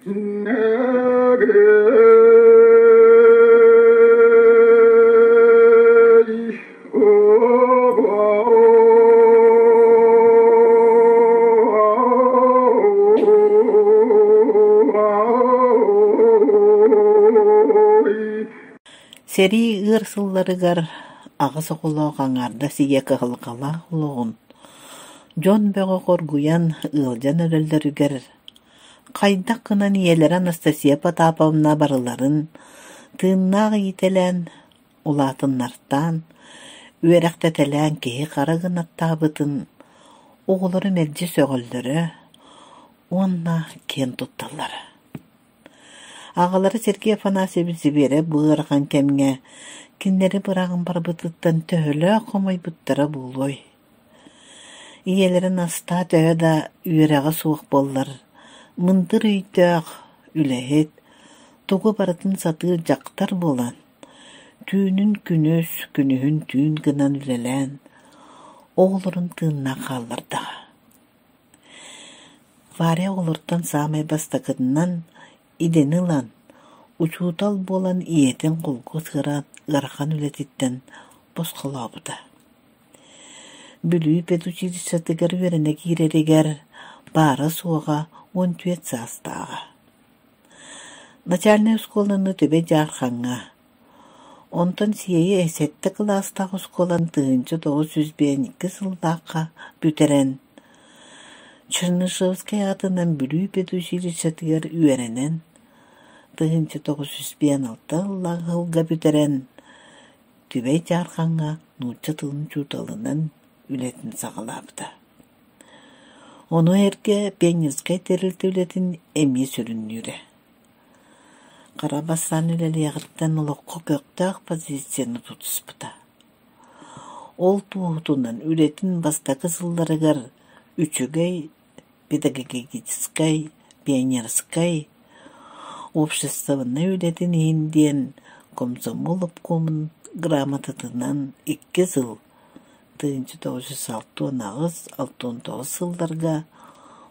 Сэрии ыар сылларыгар аҕыс оҕолоох аҥаардас ийэ кыһалҕалаах олоҕун, дьон бөҕө хоргуйан, ыалдьан өлөллөрүгэр хайдах гынан ийэлэрэ Анастасия Потаповна барыларын тыыннаах иитэлээн, улаатыннартаан, үөрэхтэтэлээн киһи хара гынаттаабытын оҕолоро мэлдьи сөҕөллөрө уонна киэн тутталлара. Аҕалара Сергей Афанасьевич Зверев бу ыарахан кэмҥэ кинилэри быраҕан барбытыттан төһөлөөх хомойбуттара буолуой? Ийэлэрэ Настаа төһө да үөрэҕэ суох буоллар, мындыр өйдөөх, үлэһит, тугу барытын сатыыр дьахтар буолан, түүнүн күнүс, күнүһүн түүн гынан үлэлээн, оҕолорун тыыннаах хааллардаҕа. Варя оҕолортон саамай бастакытынан идэни ылан, учуутал буолан ийэтин холку сыра ыарахан үлэтиттэн босхолообута. Бүлүү педучилищетыгар үөрэнэ киирэригэр баара-суоҕа 14 саастааҕа. Начальнай оскуоланы Түбэ Дьаархаҥҥа, онтон Сиэйэ сэттэ кылаастаах оскуоланы 1952 сыллаахха бүтэрэн, Чернышевскай аатынан Бүлүү педучилищетыгар үөрэнэн, 1956 сылга бүтэрэн, Түбэй Дьаархаҥҥа нуучча тылын учууталынан үлэтин саҕалаабыта. Ону эргэ пионерскай тэрилтэ үлэтин эмиэ сүрүннүүрэ. Хара бастаан үлэлиэҕиттэн олоххо көхтөөх позицияны тутуспута. Ол туоһутунан үлэтин бастакы сылларыгар үчүгэй педагогическай, пионерскай, общественнай үлэтин иһин диэн комсомол обкомун грамотатынан икки сыл 1968-69 сылларга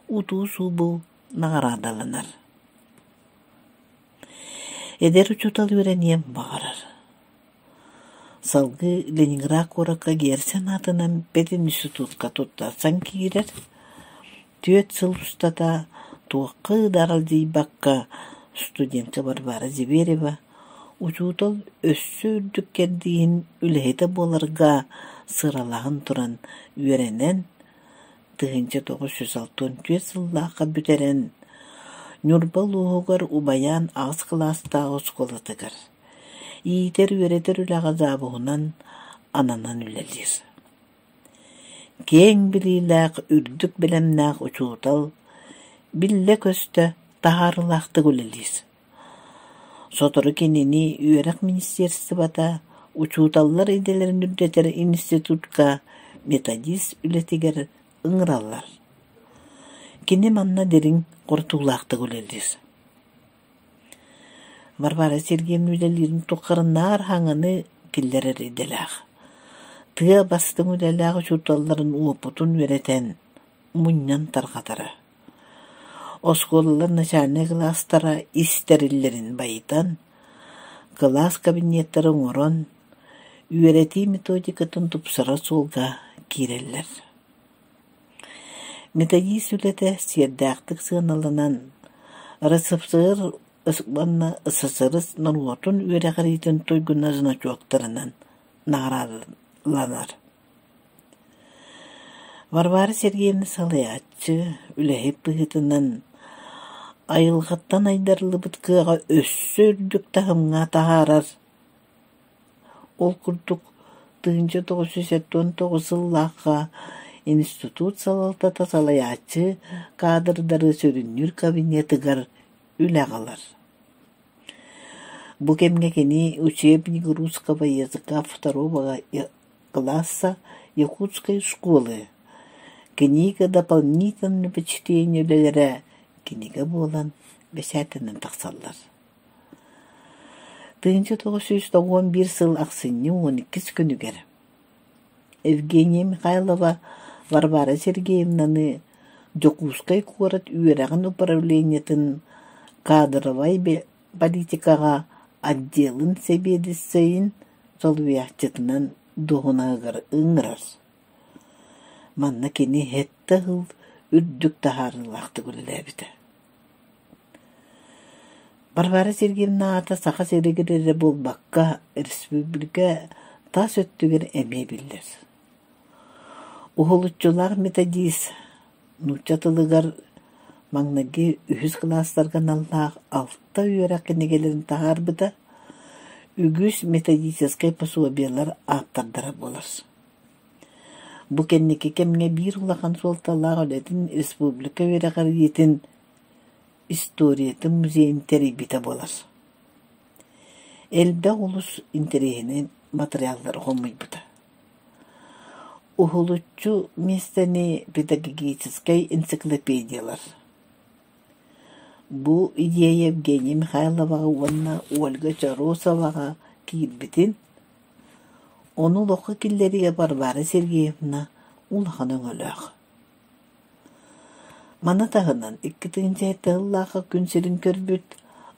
утуу-субуу наҕараадаланар. Эдэр учуутал үөрэниэн баҕарар. Салгыы Ленинград куоракка Герцен аатынан пединститутка туттарсан киирэр. Түөрт сыл устата туохха да аралдьыйбакка студентка Варвара Зверева учуутал өссө үрдүк кэрдииһин үлэһитэ буоларга сыралаһан туран үөрэнэн, 1964 сыллаахха бүтэрэн, Ньурба улууһугар Убайаан аҕыс кылаастаах оскуолатыгар иитэр-үөрэтэр үлэҕэ завуһунан ананан үлэлиир. Киэҥ билиилээх, үрдүк бэлэмнээх учуутал биллэ-көстө таһаарыылаахтык үлэлиир. Сотору кинини үөрэх министерствота учууталлар идэлэрин үрдэтэр институтка методист үлэтигэр ыҥыраллар. Кини манна дириҥ хорутуулаахтык үлэлиир. Варвара Сергеевна үлэлиирин тухары наар хаҥаны киллэрэр идэлээх. Тыа бастыҥ үлэлээх учууталларын уопутун үөрэтэн, мунньан тарҕатара. Оскуолалар начальнай кылаастара ис тэриллэрин байытан, кылаас кабинеттары оҥорон, үөрэтии методикатын тупсарар суолга киирэллэр. Методист үлэтэ сиэрдээхтик сыаналанан, РСФСР уонна СССР норуотун үөрэҕириитин туйгуна значоктарынан наҕараадаланар. Варвара Сергеевна салайааччы, үлэһит быһыытынан айылҕаттан айдарыллыбыт кыаҕа өссө үрдүк таһымҥа таһаарар Ол курдук, 1979 сыллаахха институт салалтата салайааччы кадрдары сүрүннүүр кабинетыгар үлэ аҕалар. Бу кэмҥэ кини «Учебник русского языка второго класса якутской школы» книга дополнительного чтения үлэлэрэ кинигэ буолан бэчээтэнэн тахсаллар. 1991 сыл ахсынньы 12 күнүгэр Евгения Михайлова Варвара Сергеевнаны Дьокуускай куорат үөрэҕин управлениетын кадровай политикаҕа отделын сэбиэдиссэйин солбуйааччытынан дуоһунаһыгар ыҥырар. Манна кини сэттэ сыл үрдүк таһаарыылаахтык үлэлээбитэ. Варвара Сергеевна аата Саха сиригэр эрэ буолбакка, республика тас өттүгэр эмиэ биллэр. Уһулуччулаах методист нуучча тылыгар маҥнайгы үһүс кылаастарга аналлаах алта үөрэх кинигэлэрин таһаарбыта, үгүс методическай пособиелар ааптардара буолар. Бу кэнники кэмҥэ биир улахан суолталаах үлэтин республика үөрэҕириитин историятын музейын тэрийбитэ буолар. Элбэх олус интэриэһинэй матырыйааллары хомуйбута. Уһулуччу миэстэни педагогическай энциклопедиялар. Бу идиэйэ Евгения Михайловаҕа уонна Ольга Чоросоваҕа киирбитин, ону олоххо киллэриигэ Варвара Сергеевна улахан өҥөлөөх. Маны таһынан 2007 сыллаахха күн сирин көрбүт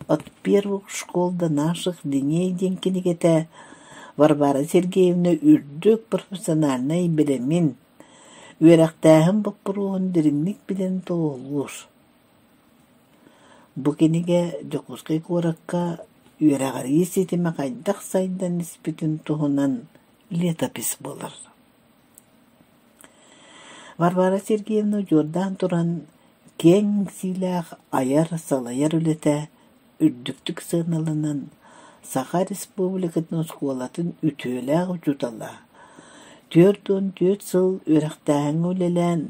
«От первых школ до наших дней» диэн кинигэтэ Варвара Сергеевна үрдүк профессиональнай бэлэмин, үөрэхтээһин боппуруоһун дириҥник билэн туоһулуур. Бу кинигэ Дьокуускай куоракка үөрэҕирии ситимэ хайдах сайдан испитин туһунан летопись буолар. Варвара Сергеевна удьуордаан туран киэҥ иҥсиилээх айар-салайар үлэтэ үрдүктүк сыаналанан, Саха Республикатын оскуолатын үтүөлээх учуутала, 44 сыл үөрэхтээһиҥҥэ үлэлээн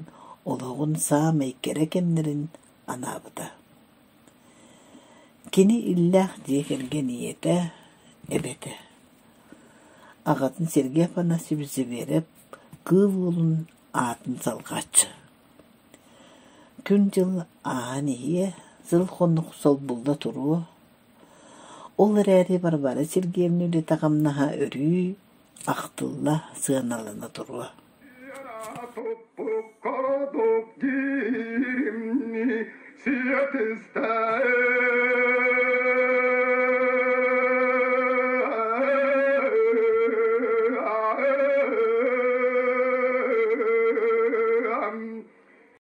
олоҕун саамай кэрэ кэмнэрин анаабыта. Кини иллээх дьиэ кэргэн ийэтэ, эбэтэ. Аҕатын Сергей Афанасьевич Зверев Кыыл Уолун аатын салҕааччы. Күн-дьыл ааһан иһиэ, сыл-хонук солбулла туруо. Ол эрээри Варвара Сергеевна үлэтэ-хамнаһа өрүү ахтылла, сыаналана туруо. Туппукка диримни сиэтистэ.